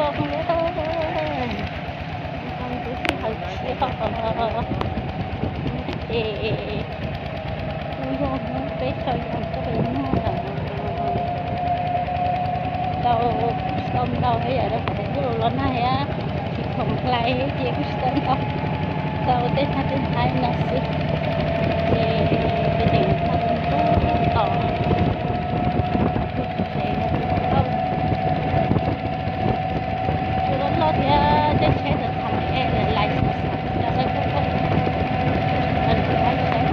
Kuv twb sij hawm tshiab ces kuv yog Hmoob peb caug yog coj pem muag lawm. Tau, kuj tsis tau ntau thiab yom, rau qhov tias ntuj los nag thiab tsis khoom hlais ces kuj tsis tau ntau, tau tej hnab tej hnab no xwb. Ces peb tseem tau tus ntub tos. Tsuas loj loj thiab tej tsheb tawm tham es lawv lais xav xav cov lawv koj koj lawv lais tsheb.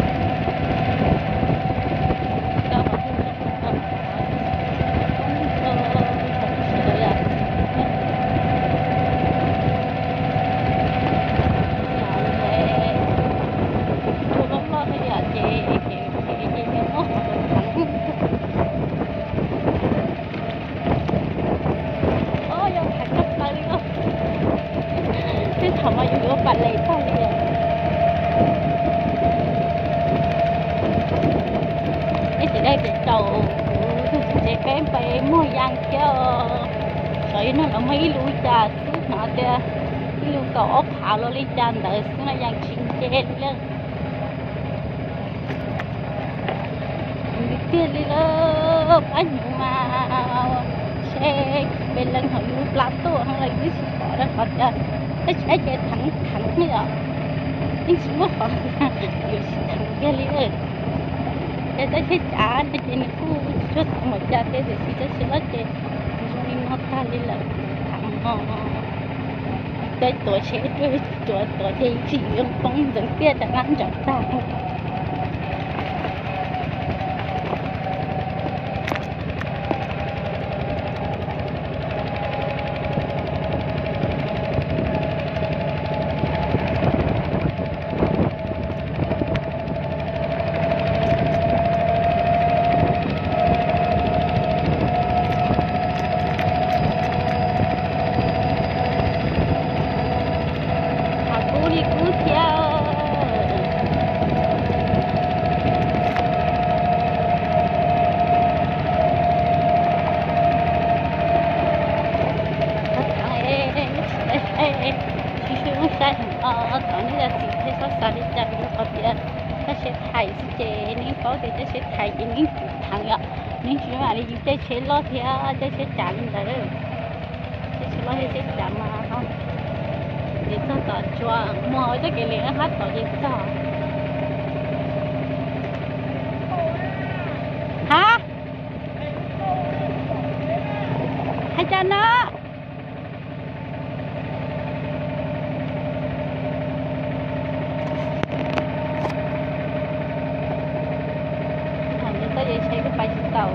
Tsuas loj loj thiab yom, ces ces ces ces muab qhov tus tham. Ob, yog tham tshaj plaws li os. Tej thaum mas yus yuav pam lem tag li os. Ib txwm dai pem tsaus kuv tug txiv tsev peb pais muag yas thiab os. Xyov yog no lawv muaj ib lub cas xwb, hnov tias ib lub kaum ob phav los li cas ntawd xwb no, yas tsis nce li lawm. Tiag li lawm, pab hnyuv mas seb peb leej hauv yus lub plab tuaj no los twb tsis pom rau qhov tias tej tsheb ces theev theev yom, yeej tsis muaj qhov yuav tsis theev kiag li lawm. Ces tej tsheb cav no ces nws kuj tsis tshua theev npaum cas thiab, tiam sis tej tsheb loj ces nws zoo li no tag li lawm, theev no. Tej tuav tsheb tuaj, tuav tuav ces tsis yuav poob ntxeev tiaj rov qab ntsam tag. Kub li kub thiab. Tsis xwb muab saib, thaum nej cov txiv thiaj txhob xav li cas, vim rau qhov tias caj seb thais xwb ces nej paub tias caj seb thais ces nej tsis theev yom. Nej tsis mam li yus caj seb loj thiab caj seb cav li ntawd. Caj seb loj thiab caj seb cav mas ces txog tom tsuas muag ua txoj kev li hab tom ces txog. Ha, hais cas no? Thaum ntawd txoj kev tsheb kuj pais tsis tau.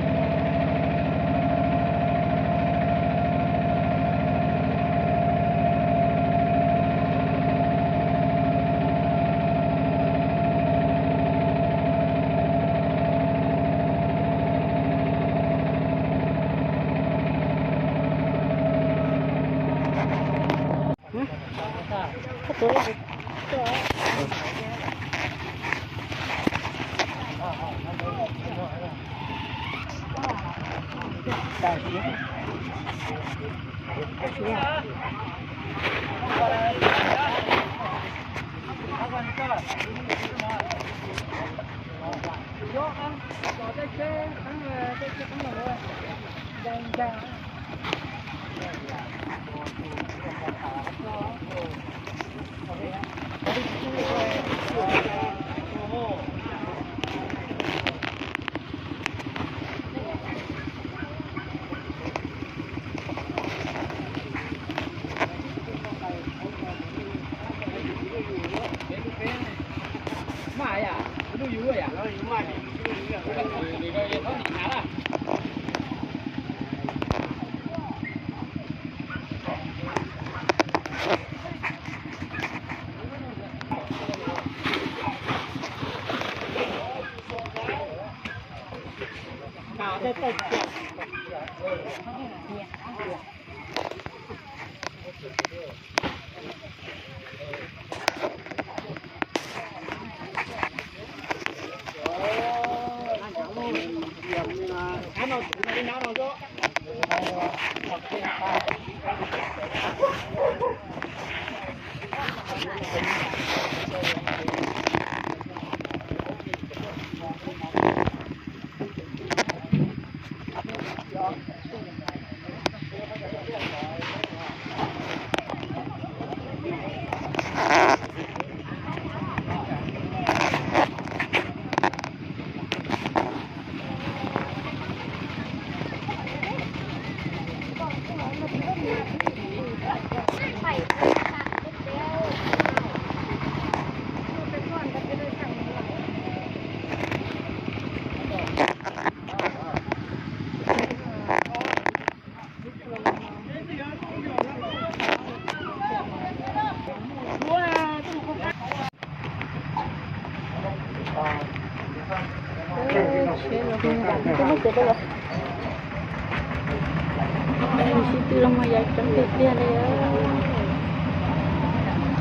Sib tw los mas yog coob tiag tiag li.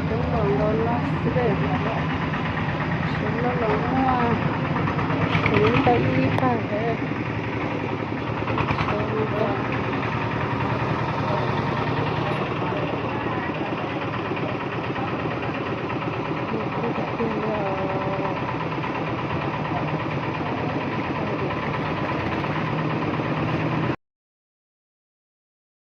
Coob los nkaus no xwb. Sawv los los muaj, sawv ntawm ib pawg.